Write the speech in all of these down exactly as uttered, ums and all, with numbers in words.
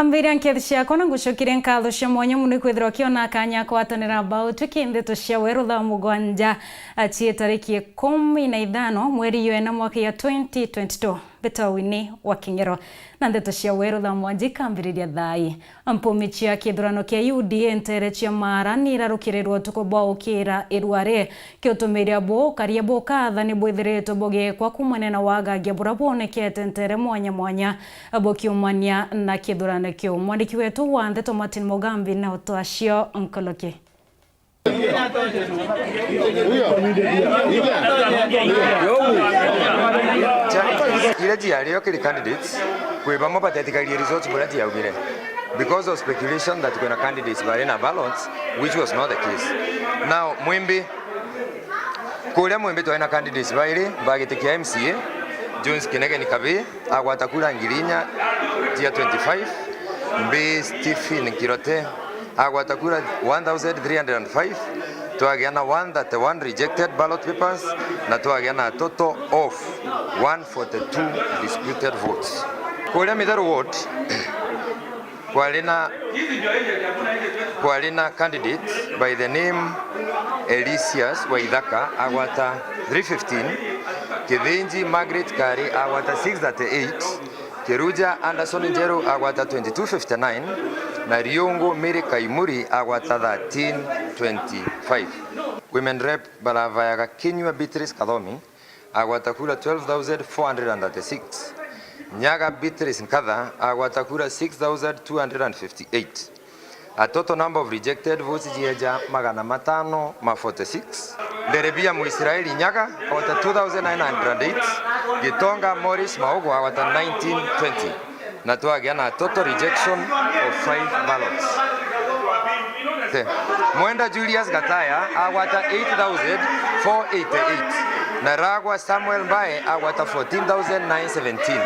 Ambiria nkethi ciakwa na ngucokeria nkatho cia mwanya mono ikwithirwa kiona kanya kwatanira mbau twi ki ndeto cia weru thaa mugwanja, a, cie tariki ikumi na ithano mweri yena mwaka ya twenty twenty-two. Mbitawini wa King'ero na ndeto cia weru thaa mwanja ikambiriria thaa ii. Mpumi cia kithurano kia U D A ntere cia Maara ni irarukirirwe utuku bwa ukira irua ri Kiutumiria buu, ukaria bukatha ni bwithiritwe bugikwa kuumania na wagagia buria bwonekete ntere mwanya mwanya bukiumania na kithurano kiu. Mwandiki wetu wa ndeto Martin Mugambi na utwacio nkoloki. Iria ciario kiri candidates, kwi bamwe batetikagirie results buria ciaugire because of speculation that kwina candidates bari na ballots, which was not the case. Now, Mwimbi, kuria Mwimbi twari na candidates bairi ba giti kia M C A, Jones Kinegeni Kabi agwata kura ngiri inya cia twenty-five, Mbi Stephen Kirote agwata kura one thousand three hundred and five, twagia na one thirty-one rejected ballot papers, na twagia na a total of one forty-two disputed votes. Kuria Mitheru ward, kwari na, kwari na candidate by the name Elisius Waithaka agwata three fifteen, Kithinji Margaret Kari agwata six thirty-eight, Kiruja Anderson Njeru agwata twenty-two fifty-nine, na Riungu Mary Kaimuri agwata thirteen twenty-five. Women Rep baravayaga Kinyua Beatrice Kathomi agwata kura twelve thousand four hundred and thirty-six. Nyaga Beatrice Nkatha agwata kura six thousand two hundred and fifty-eight. A total number of rejected votes cieja magana matano ma forty-six. Nderebia Muisraeli Nyaga agwata two thousand nine hundred and eight. Gitonga Morris Maugo agwata nineteen twenty. Na twagia na total rejection of five ballots. Te. Mwenda Julius Gataya agwata eight thousand four eighty-eight, na Ragwa Samuel Mbae agwata fourteen thousand nine seventeen.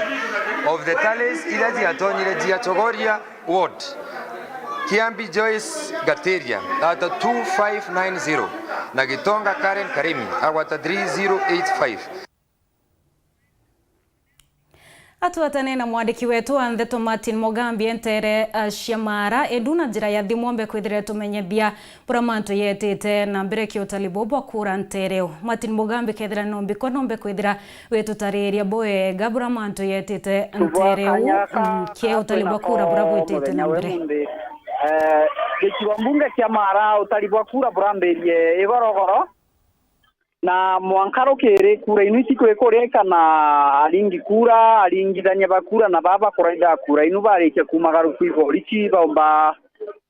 Of the tallies iria ciatonyire cia Chogoria ward, Kiambi Joyce Gatiria agwata two five nine zero, na Gitonga Karen Karimi agwata three zero eight five. Atwatane na mwandiki wetu wa ndeto Martin Mugambi entere, uh, cia Maara, endu na njira ya thimu ombe kwithira tumenyethia buria mantu yetite na mbere ki utari buu bwa kura ntere u. Martin Mugambi, kethira nombi ko nombe kwithira witutariria bwega buria mantu yetite ntere u, mm, ki utari bwa kura buria bwitite na mbere. Eh, gicigo mbunge kia Maara utari bwa kura burambirie igorogoro. Na mwanka rukiri kura inu itikwikuriika na aringi kura, aringithania ba kura na baa bakuraitha kura inu barikia kuumagaruku iboriti baumba,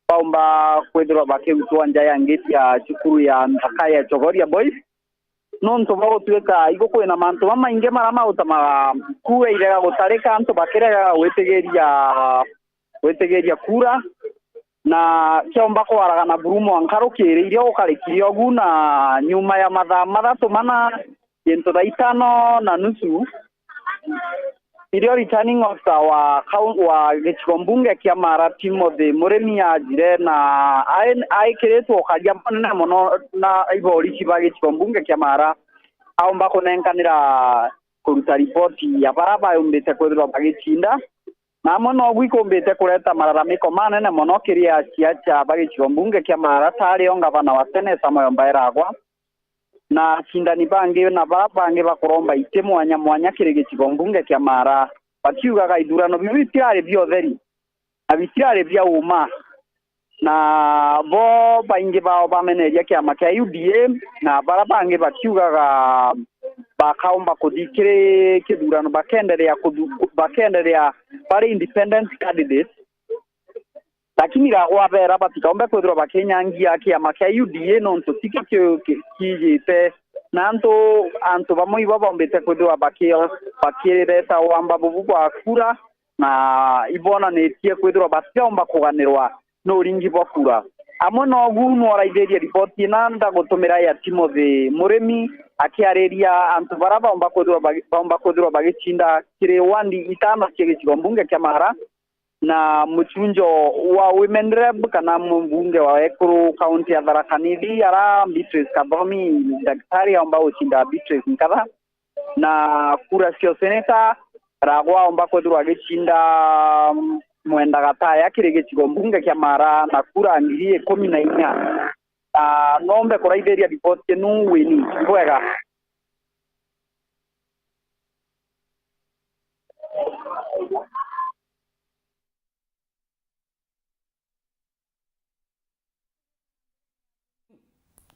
baumba kwithirwa bakiutwa nja ya ngiti ya cukuru ya nthaka ya Chogoria Boys. Nontu bwa gutuika igu kwina mantu mamaingi maria mautamaga kura irega gutarika, antu bakirega gwitigiria gwitigiria kura, na kiaumba kwaragana buru mwanka rukiri iria gukarikire ugu, na nyuma ya mathaa mathatu mana, gintu thaa itano na nusu, irio returning officer wa kau-, wa gicigo mbunge kia Maara, Timothy Murimi, ajire na ai-, aikiritwe ukaria bunene mono na iborisi ba gicigo mbunge kia Maara, aumba kunenkanira kuruta ripoti ya baria baumbite kwithirwa bagicinda. Na amwe nobu ikumbite kureta malalamiko manene mono kiri aciaca ba gicigo mbunge kia Maara, ta ario ngavana wa tene Samuel Mbae Ragwa, na acindani bangi na baria bangi bakuromba iti mwanya mwanya kiri gicigo mbunge kia Maara, bakiugaga ithurano biu bitirari bia utheri na bitirari bia uma. Na bo baingi bao bameneria kiama kia U D A, na baria bangi bakiugaga bakaumba kuthi kiri kithurano, bakenderea kuthu-, bakenderea bari independent candidates. Lakini Ragwa abera batikaumbe kwithirwa bakinyangia kiama kia U D A, nontu tikio ki-, ki-, kiijite. Na antu, antu bamwe ibo baumbite kwithirwa baki-, bakireta wamba bubu bwa kura, na ibonanĩtie kwithirwa batiaumba kũganĩrwa n'ũringi bwa kura. Amwe nogu nworaithĩrie riboti ĩna ndagutumira ya Timothy Murimi, akiariria antu bara baumba kwithirwa bagi-, baumba kwithirwa bagicinda kiri wandi itano cia gicigo mbunge kia Maara, na mucunjo wa Women Rep kana mbunge wa ekuru kaunti ya Tharaka Nithi, ara Beatrice Kathomi, daktari aumba gucinda Beatrice Nkatha. Na kura cia useneta, Ragwa aumba kwithirwa agicinda, mm, Mwenda Gataya kiri gicigo mbunge kia Mara na kura ngiri ikumi na inya. Na nombe kuraithiria riboti inu Winnie. Bwega.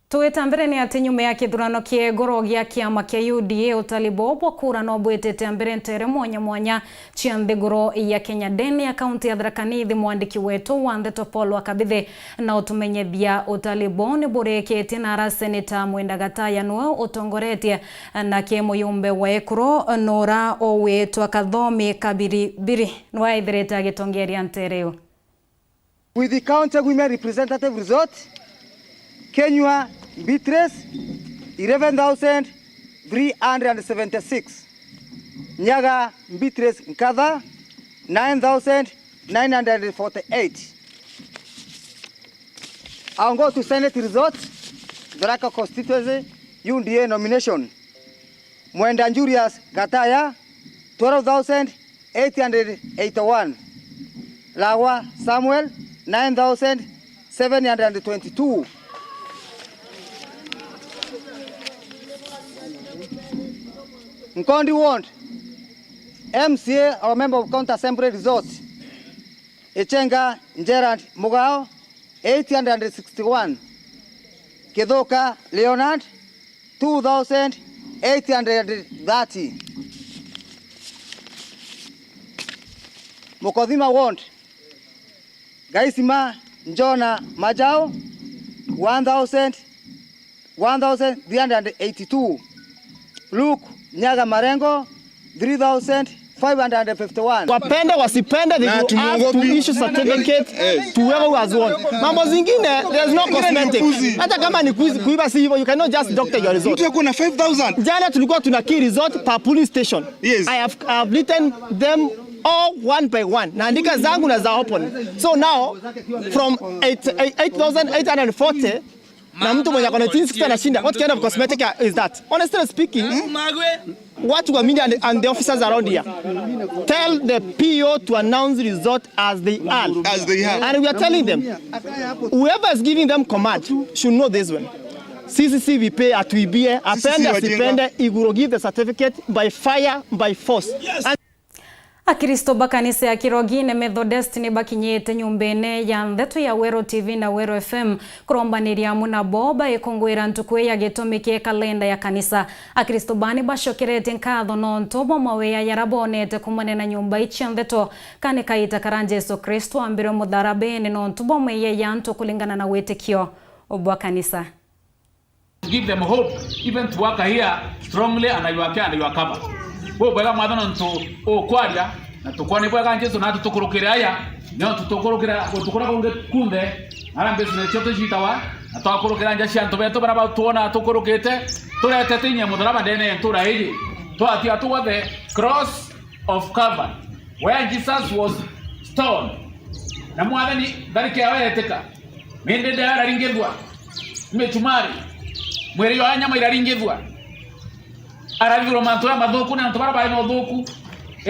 Tugita mbere ni ati nyuma ya kithurano kia iguru gia kiama kia U D A, utari boo bwa kura no bwitite mbere ntere mwanya mwanya cia nthiguru ya Kenya. Ndene ya kaunti ya Tharaka Nithi, mwandiki wetu wa ndeto Paul Wakabithe na utumenyethia utari boo ni burikitie, na ara seneta Mwenda Gataya niwe utongoretie, nake muyumbe wa ekuru nura ugwitwa Kathomi Kabiribiri niwe aithirite agitongeria ntere iu. With the county women representative result, Kenyua Beatrice, eleven thousand three hundred seventy-six. Nyaga Beatrice Nkatha, nine thousand nine hundred forty-eight. I'll go to Senate result, Tharaka constituency, U D A nomination. Mwenda Julius Gataya, twelve thousand eight hundred eighty-one. Lagwa Samuel, nine thousand seven hundred twenty-two. Nkondi Ward, M C A or Member of County Assembly Resort, Ichenga Gerald Mugao, eight hundred sixty-one. Kithuka Leonard, two thousand eight hundred thirty. Mukothima Ward, Gaisima Njona Majao, one thousand, one thousand three hundred eighty-two. Luke Nyaga Marengo, three thousand five hundred fifty-one. Wapende wasipende, they will have to issue certificate to whoever who has won. Mambo zingine, there's no cosmetic. Hata kama ni kuizi-, kuiba si hivyo, you cannot just doctor your result. Mtu ako na five thousand. Jana tulikuwa tuna key result per polling station. Yes. I have, I have written them all one by one. Naandika zangu na za opponent. So now, from eight, eight thousand eight hundred forty, na mtu mwenye ako nineteen sixty anashinda, what kind of cosmetic is that? Honestly speaking, watu wa media and, and the officers around here, tell the P O to announce result as they are. As they are. And we are telling them, whoever is giving them command should know this one. Sisi si vipe, atuibie, apende, asipende, he will give the certificate by fire, by force. And Akristo ba kanisa ya Kirogi ni Methodist ni bakinyite nyumbene ya ntheto ya Weru T V na Weru F M kurombaniria amwe nabo baikungwira ntuku ya gitumi kia kalenda ya kanisa. Akristo baa ni bacokeretie nkatho nontu bwa mawea jara bonete kumania na nyumba icia ntheto, kani kaita kara Jesu Kristo ambirwe mutharabene nontu bwa meyia ya antu kuringana na witikio bwa kanisa. To give them hope, even to work here strongly under your care and your cover. Bubwega Mwathani nontu ukwaria, na tukwona bwega Jesu, na tutukurukire aya, nio tutukurukira gutukura kungi kunthe, ara business cio tucitawa, na twakurukira nja cia antu betu bara batwona tukurukite, turetete inya mutharaba ndene ya ntura iji, twatia tuwa the cross of Calvary, where Jesus was stoned. Na Mwathani, ntharike yawe yetika, mindi nda iraringithua, micumari, mwiri jwa nyama iraringithua, arathithirwa mantu jamathuku ni antu bara bari na uthuku,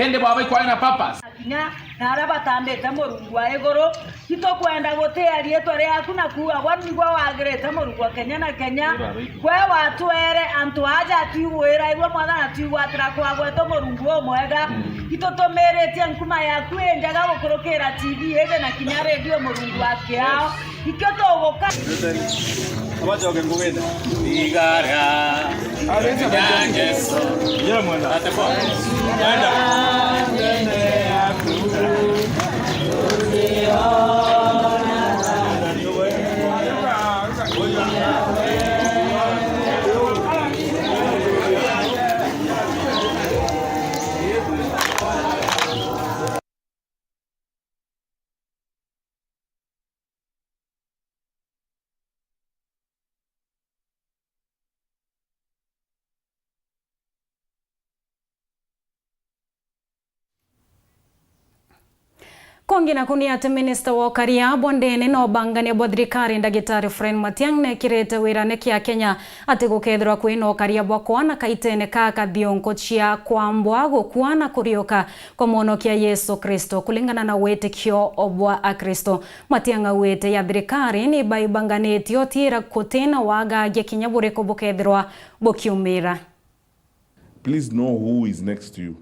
indi baba ikwari na purpose. Kinya na aria batambite Murungu wa iguru, itukwenda gutia riitwa riaku na kuuga, gwe nigwe wagirite Murungu wa kenya na kenya. Gwe watwere antu aja twigwirairwe, Mwathani, twigwatira kwagwetwo Murungu umwega. Itutumiritie nkuma yaku injega gukurukira T V iji na kinya redio, Murungu wa kiao. Ikio tuguka. Abacoke ngugine. Igara. Ya Jesu. Yeye mwana. Ate kwa. Wenda. Kungi naku ni ati minista wa ukaria bwa ndene na ubangania bwa thirikari, Ndagitari Fred Matiang'i, nekirite wirane kia Kenya ati gukethirwa kwina ukaria bwa kwana kaitene ka kathionko cia kwambwa, gukua na kuriuka kwa mwonokia Yesu Kristo, kulingana na witikio bwa Akristo. Matiang'i augite ya thirikari ni baibanganitie utiira kutina wagagia kinya buriku bukethirwa bukiumira. Please know who is next to you.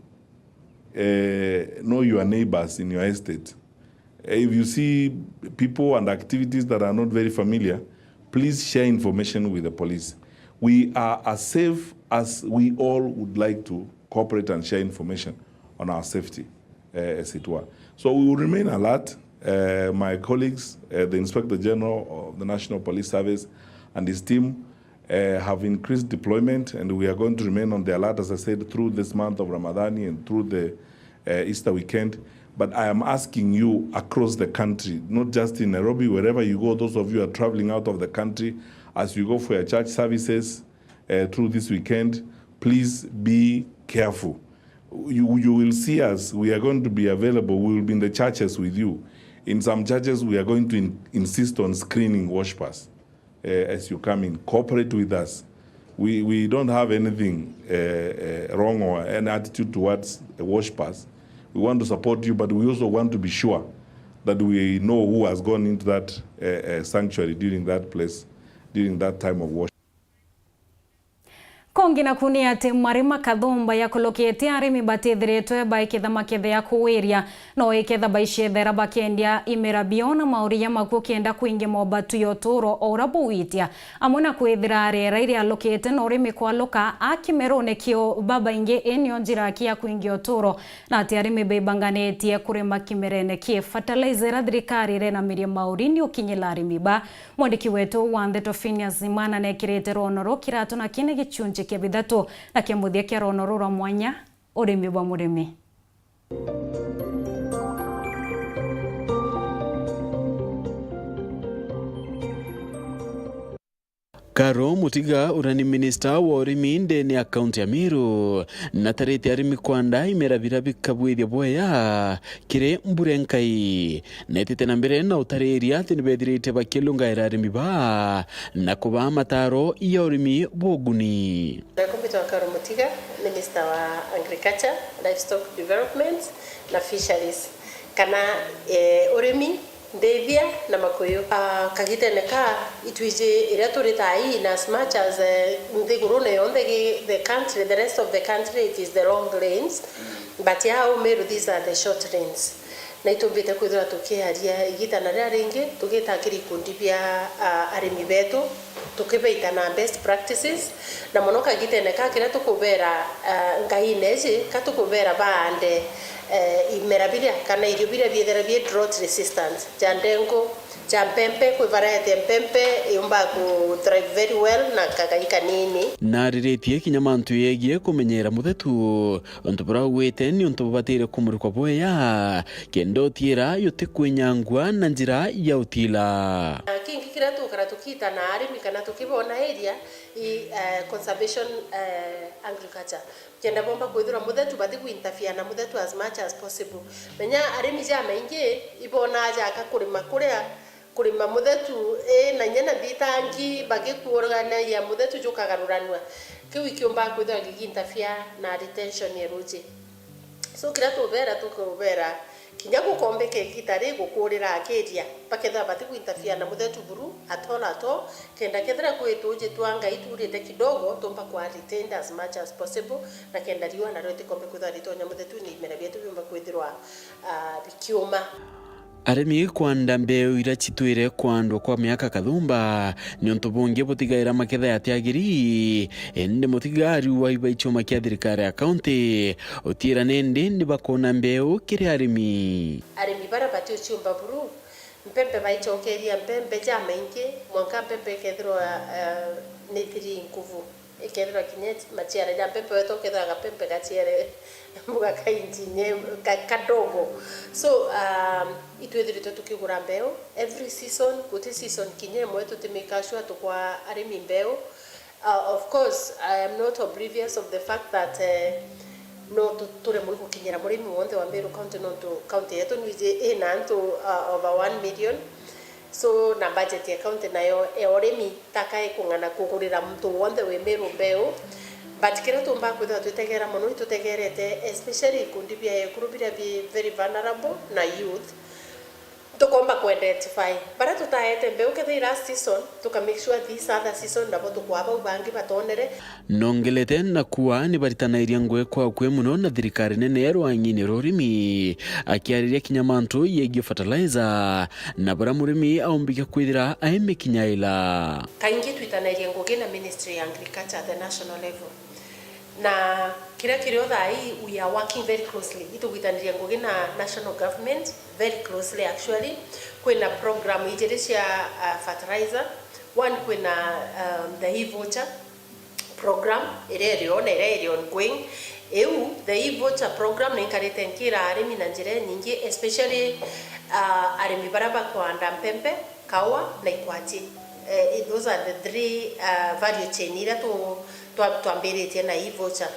Eh, know your neighbors in your estate. Eh, if you see people and activities that are not very familiar, please share information with the police. We are as safe as we all would like to cooperate and share information on our safety, eh, as it were. So we will remain alert. Eh, my colleagues, eh, the Inspector General of the National Police Service and his team, uh, have increased deployment, and we are going to remain on the alert, as I said, through this month of Ramadhani and through the, uh, Easter weekend. But I am asking you across the country, not just in Nairobi, wherever you go, those of you who are traveling out of the country, as you go for your church services, uh, through this weekend, please be careful. You, you will see us, we are going to be available, we will be in the churches with you. In some churches, we are going to in-, insist on screening worshippers, uh, as you come in, cooperate with us. We, we don't have anything, uh, uh, wrong or any attitude towards the worshippers. We want to support you, but we also want to be sure that we know who has gone into that, uh, uh, sanctuary during that place, during that time of worship. Kongi naku ni ati marima kathumba yakulukite arimi batithiritwe baikitha makethe ya kuwiria, no iketha baiciethera bakendia imera biao na mauria maku kenda kwingi mobatu ya uturo o ura buwitia, amwe na kwithira riera irialukite na urimi kwaluka a kimerune kio babaingi, inio njira kia kwingia uturo, na ati arimi baibanganitie kurima kimerene ki fertilizer ira thirikari irenamirie mauri ni ukinyila arimi ba. Mwandiki wetu wa ndeto Phineas Imana nekirite rono ru kiratu na kine gichunchi kia bithatu na kia muthia kia rono ru rwa mwanya, urimi bwa murimi. Karo Mutiga, uria ni minista wa urimi ndene ya kaunti ya Meru, natarite arimi kwanda imera bira bikabwithia bwea kiri mbure nkai. Netite na mbere na utariria ati nibethirite bakilungaira arimi baa na kubaa mataro ya urimi bwa uguni. Nakumbitwa Karo Mutiga, Minister wa Agriculture, Livestock Development na Fisheries, kana, eh, urimi, ndithia na makuyu. Ah, kagitene ka itwiji iria turi thaa ii, na as much as, eh, nthigurune yonthe gi-, the country, the rest of the country, it is the long lanes, but ya Umiru, these are the short lanes. Na itumbite kwithirwa tukiaria igita na riria ringi, tugita kiri ikundi bia, ah, arimi betu, tukibaita na best practices, na mono kagitene ka kiria tukubera, ah, ngaine iji, ka tukubera baande, eh, imera biria kana irio biria biethera bi drought resistant, ja ndengu, ja mpempe, kwi variety ya mpempe yumbaga ku thrive very well na kagai kanini. Nariritie kinya mantu yegie kumenyera muthetu, untu buria augite ni untu bubatire kumurikwa bwea, kenda utiira yutikwinyangua na njira ya utila. Na kingi kiria tukara tukita na arimi kana tukibona area i, eh, conservation, eh, agriculture. Kenda bomba kwithirwa muthetu, bati ku interfere na muthetu as much as possible. Menya arimi jamaingi ibonaa jaka kurima kuria, kurima muthetu, ii, na inya na thitangi, bagikuuranagia muthetu jukagaruranua. Kiu ikiumbaga kwithirwa gigi interfere na retention ya ruji. So, kiria tubera, tukubera kinya gukombika igita ri gukuurira akiria, bakethira bati ku interfere na muthetu buru at all, at all, kenda kethira kwi tuuji twa Ngai tuurite kidogo, tumba kwa retained as much as possible, na kenda riua nario ritikombe kwithirwa ritonya muthetuni, imera bietu biumba kwithirwa, ah, bikiuma. Arimi kwanda mbeu iria citwire kwandwa kwa miaka kathumba ni untu bungi butigaira maketha yatiagiri, indi mutigari wa iba ichuma kia thirikari ya kaunti utiira nindi ni bakona mbeu kiri arimi. Arimi bara bati uciumba buru, mpempe baichokeria mpempe jamaingi, mwanka mpempe ikethirwa, eh, ni tiri nkuvu. Ikethirwa kinya maciara ja mpempe, wetu ukethirwa gapempe gaciere mbuga ka inchi inye, ka-, kadogo. So, um, itwithiritwe tukigura mbeu every season, guti season kinya imwe tuti make sure tukwa arimi mbeu. Uh, of course, I am not oblivious of the fact that, eh, No tu-, turemwe gukinyira murimi wonthe wa Meru County, nontu county yetu nwiji ina antu, uh, over one million. So, na budget ya county nayo ya urimi taka ikung'ana kugurira muntu wonthe wi Meru mbeu. But kiria tuumba kwithirwa twitegera mono, itutegerete especially ikundi bia ekuru biria bi very vulnerable na youth. Tukomba ku identify baria tutaete mbeu, kethira last season, tuka make sure this other season nabo tukwaa bau bangi batonere. Nongelete na kuuga ni baritanairia ngugi kwa akui mono na thirikari nene ya rwang'ini rwa urimi, akiariria kinya mantu yegie fertilizer na baria murimi aumbike kwithira aimikinyaila. Kaingi twitanairie ngugi na Ministry ya Agriculture at the national level. Na kiria kirio thaa ii, we are working very closely. Itugwitanirie ngugi na national government very closely actually. Kwina program ijiri cia, uh, fertilizer. One, kwina, um, the e-voucher program iria irio na iria iri ongoing. Iu, the e-voucher program ninkarite nkira arimi na njira inyingi, especially, uh, arimi baria bakwanda mpempe, kaua na ikwachi. Eh, those are the three, uh, value chain iria tu-, twa-, twambiritie na e-voucher.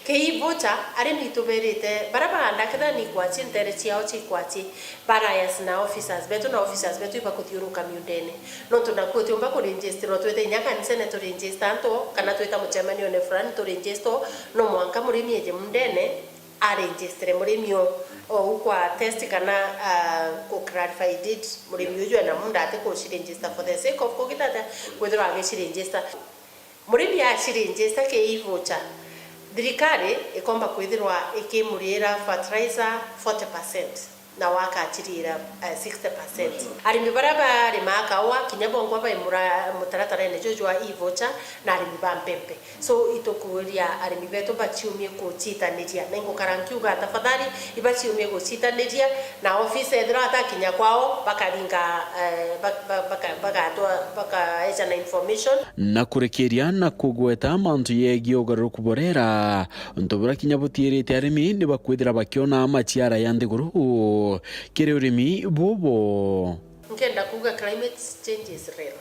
Ki e-voucher, arimi tuberite, baria baanda kethira ni ikwachi, ntere ciao cia ikwachi, barayas na officers betu, na officers betu ibakuthiuruka miundene. Nontu naku utiumba kuregisterwa, twite inya kanisene turegister antu, kana twita mucemanione fulani turegister, no mwanka murimi eje mundene, aregistre murimi o, ou kwa test kana, ah, ku clarify deed, murimi uju ena munda ati kuciregister for the sake of kugita atia kwithirwa agiciregister. Murimi aciregister ki e-voucher, thirikari ikomba kwithirwa ikimurira fertilizer forty percent, na wakachirira, eh, sixty percent. Arimi baria barimaa kaua kinya bongwa bai mura-, mutaratarene juju jwa e-voucher na arimi ba mpempe. So, itukuuria arimi betu baciumie gucitaniria. Na ingukara nkiuga, tafadhali, ibaciumie gucitaniria, na office ethirwa atakinya kwao, bakaringa, eh, ba-, ba-, baka-, bagatwa-, bakaeja na information. Na kurikiria na kugweta mantu yegie ugaruruku bwa riera, untu buria kinya butiirite arimi ni bakwithira bakiona maciara ya nthiguru kiri urimi bubu. Nkenda kuuga climate change is real.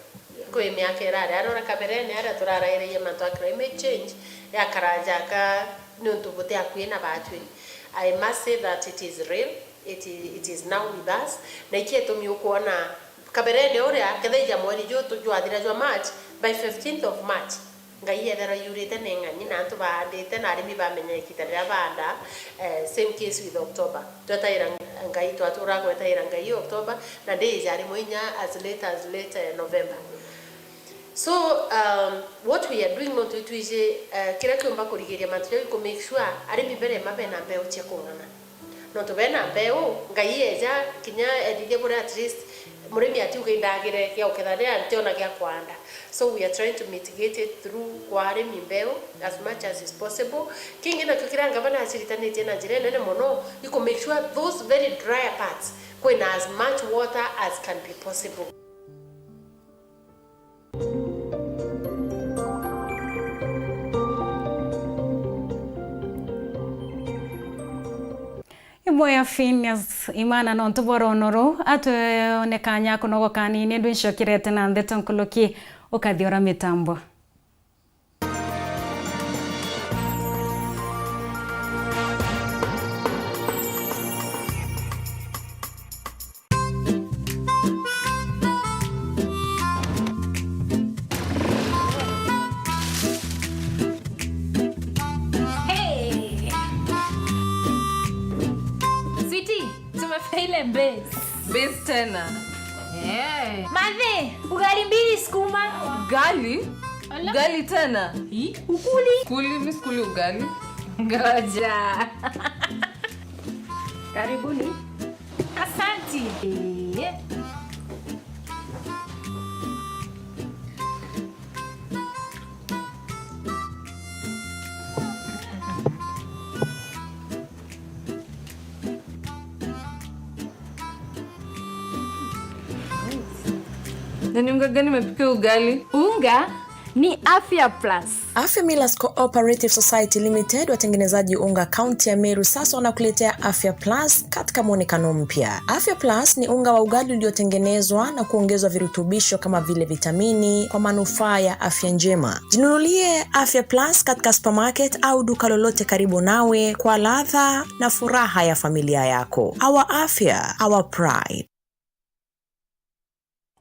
Kwi miaka irari, arora kaberene aria turarairie mantu a climate change, yakara jaka niuntu buti akui na batwi. I must say that it is real, it i-, it is now with us. Na iki itumi ukwona kaberene uria, kethira ija mweri ju tu-, jwathira jwa March, by fifteenth of March, Ngai yethera yurite na ing'ani, na antu baandite, na arimi bamenya igiita riria baandaa. Eh, same case with October. Twetaira Ngai, twatura gwetaira Ngai October, na ndiija rimwe inya as late as late, eh, November. So, um, what we are doing, no twi-, twiji, eh, kiria kiumba kurigiria mantu jau, ku make sure arimi berema bena mbeu cia kung'ana. Nontu bena mbeu, Ngai eja kinya ethithia buria at least murimi atiuga indagire gia uketha riria ntiona gia kwanda. So we are trying to mitigate it through kwa arimi mbeu as much as is possible. Kingi nakio kiria ngavana aciritanitie na njira inene mono, i ku make sure those very drier parts kwina as much water as can be possible. Imwe ya Phineas Imana nontu bwa rono ruu, atwone kanya kunogoka anini, ndu ncokirete na ndeto nkuruki ukathiura mitambo. Hey! Sweetie, tumefika ile base. Base tena. Eh. Mathe, ugali mbili sukuma. Ugali? Ala. Ugali tena? Hi? Ukuli? Kuli, mi sikuli ugali. Ngoja. Karibuni. Asanti. Eh. Na ni unga gani umepikia ugali? Unga Ni Afya Plus. Afya Millers Cooperative Society Limited, watengenezaji unga kaunti ya Meru, sasa wanakuletea Afya Plus katika mwonekano mpya. Afya Plus ni unga wa ugali uliotengenezwa na kuongezwa virutubisho kama vile vitamini kwa manufaa ya afya njema. Jinunulie Afya Plus katika supermarket au duka lolote karibu nawe kwa ladha na furaha ya familia yako. Our afya, our pride.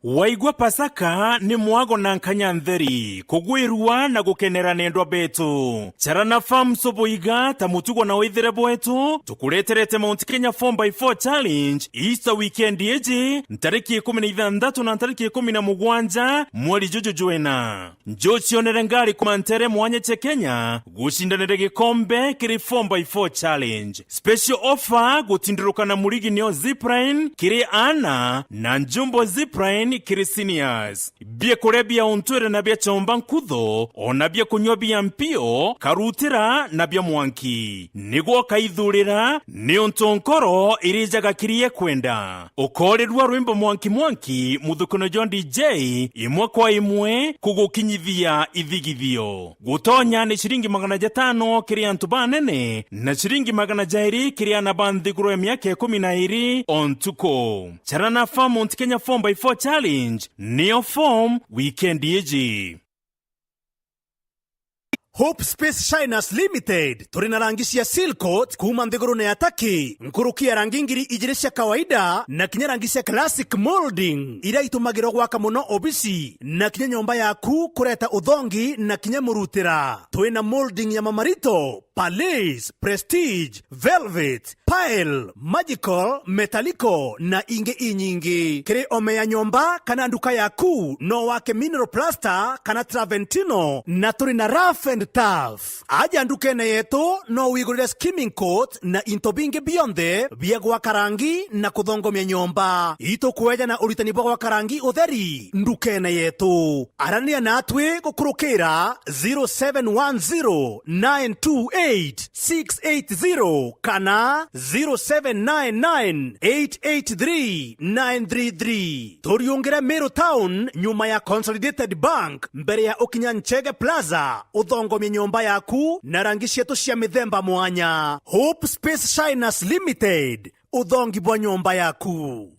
Waigua Pasaka ni mwago na nkanya ntheri, kugwirua na gukenera nendwa betu. Charana Farms Buiga ta mutugo na withire bwetu, tukureterete Mount Kenya four by four Challenge Easter weekend iji, ntariki ikumi na ithanthatu na ntariki ikumi na mugwanja mweri juju jwena. Njucionere ngari kuma ntere mwanya cia Kenya gucindanire gikombe kiri four by four Challenge. Special offer gutindiruka na murigi nio zipline kiri aana na njumbo zipline kiri seniors. Biakuria bia untwire na bia chomba nkutho, ona bia kunywa bia mpio, karutira na bia mwanki. Nigwo ukaithurira, niuntu nkoro irijaga kiria ikwenda. Ukoorirua rwimbo mwanki mwanki, muthukino jwa D J, imwe kwa imwe, kugukinyithia ithigithio. Gutonya ni ciringi magana jatano kiri antu banene, na ciringi magana jairi kiri aana ba nthiguru ya miaka ikumi na iiri o ntuku. Charana Farm Mount Kenya four by four Challenge, niyo form weekend iji. Hope Space Shiners Limited, turi na rangi cia seal coat kuuma nthigurune ya Turkey, nkuruki ya rangi ngiri ijiri cia kawaida na kinya rangi cia classic molding, iria itumagirwa gwaka mono obisi na kinya nyomba yaku kureta uthongi na kinya murutira. Twi na molding ya mamarito, Palais, Prestige, Velvet, Pile, Magical, Metallico na ingi inyingi. Kiri ome ya nyomba kana nduka yaku, no wake mineral plaster kana Traventino, na turi na rough and tough. Aja ndukene yetu, no wigurire skimming coat na into bingi bionthe bia gwaka rangi na kuthongomia nyomba. Itukweja na uritani bwa gwaka rangi utheri ndukene yetu. Arania natwi gukurukira zero seven one zero nine two eight six eight zero kana zero seven nine nine eight eight three nine three three. Turiungire Meru Town, nyuma ya Consolidated Bank, mbere ya ukinya Nchege Plaza, uthongomie nyomba yaku na rangi cietu cia mithemba mwanya. Hope Space Shiners Limited, uthongi bwa nyomba yaku.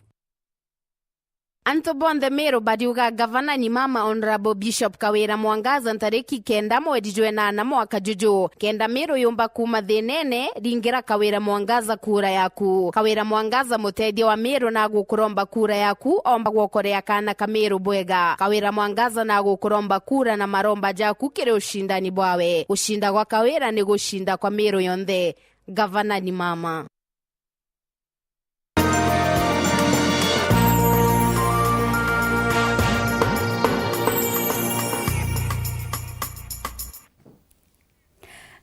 Antu bonthe Meru bariuga gavana ni mama Honourable Bishop Kawira Mwangaza ntariki kenda mweri jwenana mwaka juju. Kenda Meru yumba kuuma thinene, ringira Kawira Mwangaza kura yaku. Kawira Mwangaza mutethia wa Meru na agukuromba kura yaku, omba gwokorea kaana ka Meru bwega. Kawira Mwangaza na agukuromba kura na maromba jaku kiri ucindani bwawe. Gucinda gwa Kawira ni gucinda kwa Meru yonthe. Gavana ni mama.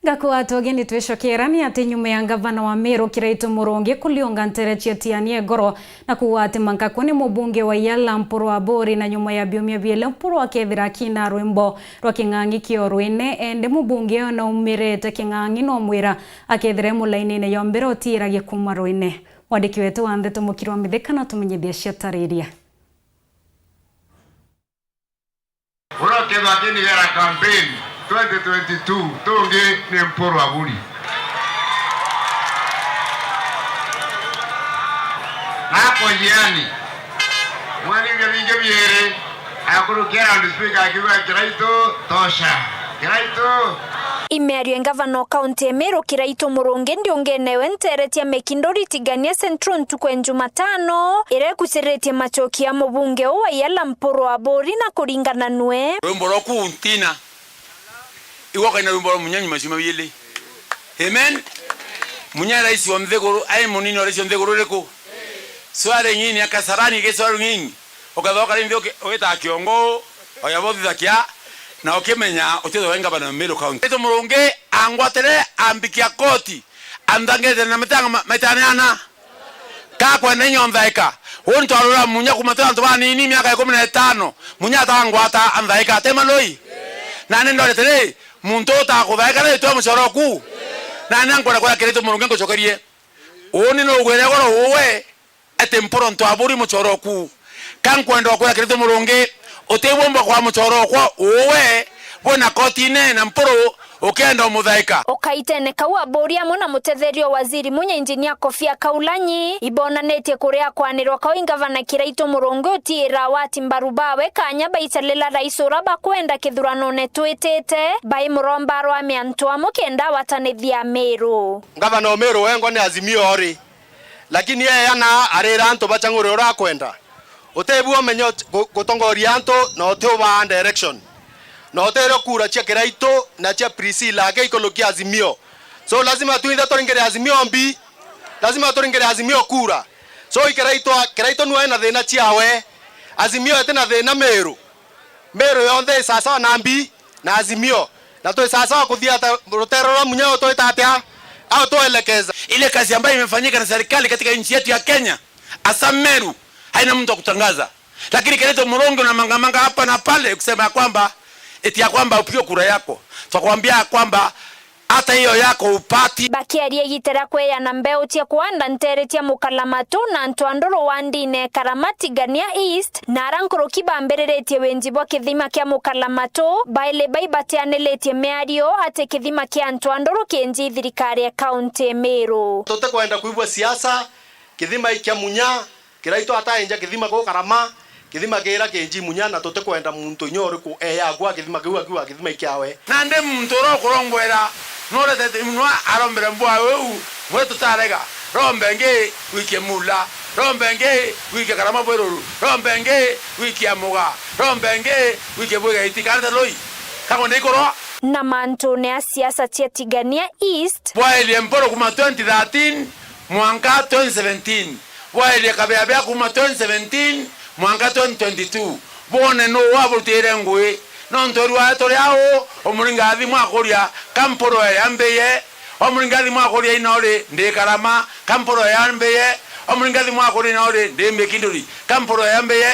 Ngakwatwa ugeni twicokera ni ati nyuma ya ngavana wa Meru Kiraitu Murungi kuliunga ntere cia Tiania Igoro na kuuga ati mankaku ni mubunge wa Iala Mpuru Aburi, na nyuma ya biumia biili Mpuru akethira akina rwimbo rwa king'ang'i kio rwine, indi mubunge uyu naumirite king'ang'i nomwira akethira e mulainine ya mbere utiiragia kuuma rwine. Mwandiki wetu wa ndeto Mukiri wa Mithika natumenyithia ciatariria. Uria ukethwa akinigera campaign twenty twenty-two, tungi ni Mpuru Aburi. Nako jiani, mwanithia bingi biiri, akurukia Land Speaker akiuga, "Kiraitu, tosha. Kiraitu." Imeario e ngavana o kaunti ya Meru Kiraitu Murungi ndiungene we nteretia Mekindori Tigania Central ntuku ya Jumatano, iria ikuciritie macoki ya mubunge uu wa Iala Mpuru Aburi na kuringana nwe. Rwimbo rwaku ntina. Igwa kaina rwimbo rwa munyanya macio mawili. Amen. Munya rais wa nthiguru, ai munini wa rais wa nthiguru iriku? Swearing in ya Kasarani ke swearing in. Ukethwa ukari nthi uki-, ugitaga kiongo, oya bothithakia, na ukimenya utithwe we ngavana wa Meru County. Ito Murungi angwatire ambikia koti, anthangirite na mitanga ma-, maitane ana. Kakwenda inya onthaika. Uu ntwarura munya kuma turi antu banini miaka ikumi na itano. Munya atangwata anthaika. Te maloi? Nani ndorete ri, muntu utakuthaika na itwa mucoro ku? Nani ankwenda kwira Kiraitu Murungi ngucokerie? Uuni nugwire goro uwe. Ati Mpuru ntu aburi mucoro ku. Ka nkwenda kwira Kiraitu Murungi, utibomba kwa mucoro okwa uwe, Bwina kotine na Mpuru ukenda umuthaika. Ukaitene kau, Aburi amwe na mutetheria wa waziri Munya, Injinia Kofia Kaulanyi, ibonanitie kuria kwanirwa kau i Ngavana Kiraitu Murungi utiira awati mbaru bawe kanya baicarira rais ura bakwenda kithuranone twitite, bai muromba arwame antu amwe kenda awatanithia Miru. Ngavana o Miru wengwa ni Azimio ori, lakini eana arira antu bachang'ure ura akwenda. Utibu umenye ut-, gu-, gutongoria antu na uti ubaa direction. Na utire kura cia Kiraitu na cia Priscilla ake ikulukia Azimio. So lazima twinthe turingire Azimio mbi. Lazima turingire Azimio kura. So i Kiraitu, Kiraitu nwe ena thina ciawe. Azimio eti na thina Miru. Miru yonthe i sawasawa na mbi na Azimio. Na twi sawasawa kuthia ata rutere rwa Munya utwita atia? Au tuelekeza. Ile kazi ambayo imefanyika na serikali katika nchi yetu ya Kenya, hasa Meru, haina mtu wa kutangaza. Lakini Kiraitu Murungi unamangamanga hapa na pale kusema ya kwamba eti ya kwamba upige kura yako. Twakwambia ya kwamba hata hiyo yako upati. Bakiaria igita ria kweana mbeu cia kuanda ntere cia Mukalamatu na antu a nduru wa ndine Karama Tigania East, na ara nkuruki bambiriritie winji bwa kithima kia Mukalamatu, baili bai batianilitie miario ati kithima kia antu a nduru kinji thirikari ya kaunti Miru. Tutikwenda kwigua siasa, kithima i kia Munya, Kiraitu ataenja kithima kuu Karama, kithima kiira kinji Munya, na tutikwenda muntu inya uriku eya agua kithima kiu akiuga kithima i kiawe. Nandi muntu uria ukurongwera nuretete muno arombere mbua iu, mwe tutarega. Rombe ngi wikie Mula, rombe ngi wikie Karama Bwiruru, rombe ngi wikie Amuga, rombe ngi wikie Bwigaiti, karete rui kangwe ndikurwa. Na mantune a siasa cia Tigania East. Bwaerie Mpuru kuma twenty thirteen mwanka twenty seventeen. Bwaerie Kabeabea kuma twenty seventeen mwanka twenty twenty-two. Bwone nuu waburutire ngui. Nontu erua turi au, umuringathi mwakuria, ka Mpuru yambiye. Omuringathi mwakuria ina uri, ndi Karama, ka Mpuru yambiye. Omuringathi mwakuria ina uri, ndi Mikinduri, ka Mpuru yambiye.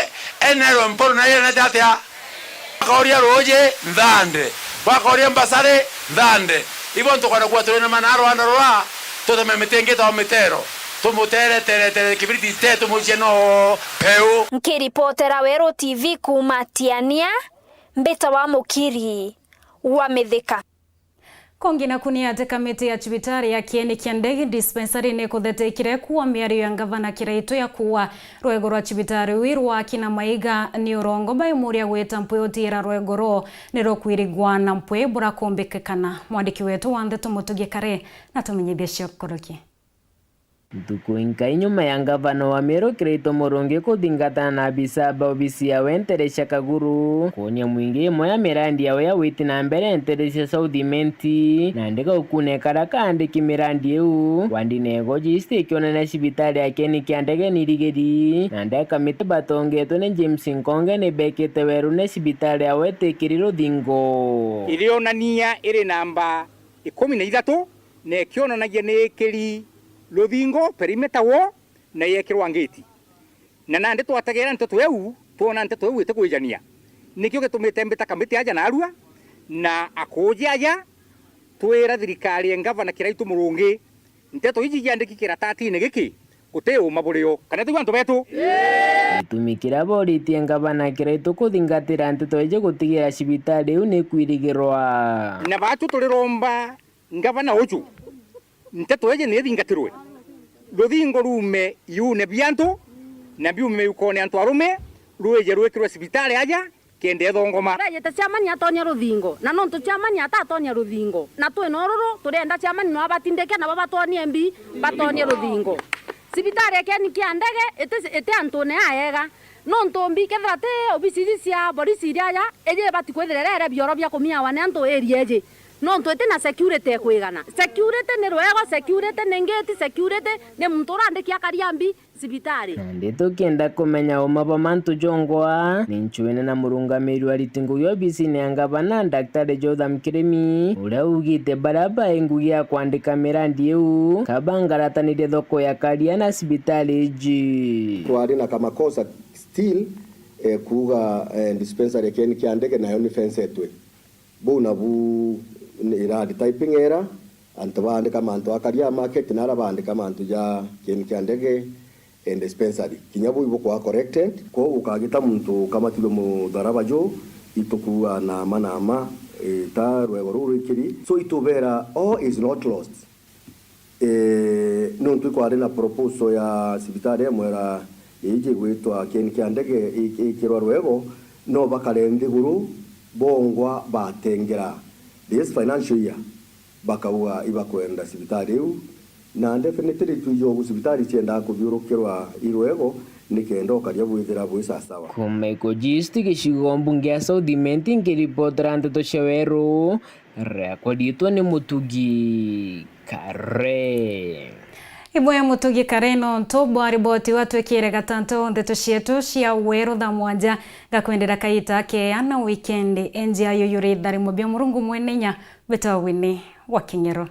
Enerwe Mpuru na yene atia? Bwakoria ruuji, nthande. Bwakoria mbasari, nthande. Ibo ntukwenda kuwa turi na mana rwanda rura, tuteme miti ingi ta mitero. Tumutere, tere, tere, kibiriti te, tumucie no peu. Nkiripotera Weru T V kuuma Tiania, mbita wa Mukiri wa Mithika. Kongi naku ni ati kamiti ya cibitari ya Kieni kia Ndege Dispensary ni kuthetekire kuwa miario ya ngavana Kiraitu ya kuwa rwego rwa cibitari uu rwaki na maiga ni urongo, baimuria gwita mpwi utiira rwego ruu ni rukwirigwa na mpwi burakumbikikana. Mwandiki wetu wa ndeto Mutugi Kare natumenyithie cio kuruki. Ntuku inkai nyuma ya ngavana wa Meru Kiraitu Murungi kuthingatana na abisaa ba obisi yawe ntere cia Kaguru, kwonia mwingi imwe ya mirandi yawe ya witi na mbere ntere cia South Imenti, nandi gaukune karia kaandiki mirandi iu, wandine Igoji East ikionania cibitari ya Kieni kia Ndege ni irigiri, nandi akamiti batongetwe ni James Nkonge ni bekite werune cibitari yawe itikiri ruthingo. Irionania iri namba ikumi na ithatu, na ikionanagia ni ikiri ruthingo, perimeter wall, na yekirwa ngiti. Na nandi twategeera nteto iu, twona nteto iu itikwijania. Nikio gitumite mbita kamiti aja narua, na akuuji aja, twira thirikari ya ngavana Kiraitu Murungi, nteto iji iandiki kiratatine giki, guti uuma burio, kana tiu antu betu? Gitumi kiria boritie ngavana Kiraitu kuthingatira nteto iji gutigira cibitari iu ni kwirigirwa. Na baatu turiromba ngavana uju, nteto iji ni ithingatirwe. Ruthingo ruume iune biantu, na biume miukone antu arume, rwije rwikirwe cibitari aja, kenda ithongoma. Rejete chairman atonya ruthingo, na nontu chairman atatonya ruthingo, na twi na ururu, turienda chairman no abatindike, nabo batonie mbi, batonie ruthingo. Cibitari ya Kieni kia Ndege iti, iti antune ayega, nontu mbi kethira ti obisi iji cia borisi iria aja, iji ibati kwithira irere bioro bia kumiawa ni antu area iji, nontu iti na security ikwigana. Security ni rwego, security ni ngiti, security ni muntu urandiki akaria mbi, cibitari. Nandi tukienda kumenya uma bwa mantu jongwa, ni nchwene na murungamiri wa ariti ngugi obisine ya ngavana, Daktari Jotham Kirimi, uria ugite baria bae ngugi ya kwandika mirandi iu, kabangaratanire thoko ya Karia na cibitari iji. Twari na kamakosa still, eh, kuuga, eh, dispensary ya Kieni kia Ndege nayo ni fencetwe. Buu nabu ni irari typing error, antu baandika mantu a Karia market na aria baandika mantu ja Kieni kia Ndege and dispensary. Kinya buu ibukwa corrected. Kwou ukagita muntu ukamatirwe mutharaba juu, itukuuga na ma na ma, Ita rwego ruu rwikiri, so itubera all is not lost. Eh, nontu ikwari na proposal ya cibitari ya Mwera iji igwitwa kieni kia ndege i- ikirwa rwego, no bakare nthiguru bongwa batengera this financial year, bakauga ibakwenda cibitari iu, na definitely twiji ugu cibitari ciendaa kuthiurukirwa i rwego nikenda ukaria bwithira bwi sasawa. Kuma Ikojist, gicigo mbunge ya South Imenti, nkiripotera nteto cia Weru, riakwa riitwa ni Mutugi Kare. Ibwe Mutugi Kare, nontu bwa riboti iu atwikire gatantu nteto cietu cia Weru thaa mwanja. Ngakwendera kaita keya na wikendi enjea yuyuri tharimo bia Murungu mwene inya bitwawini wa King'ero.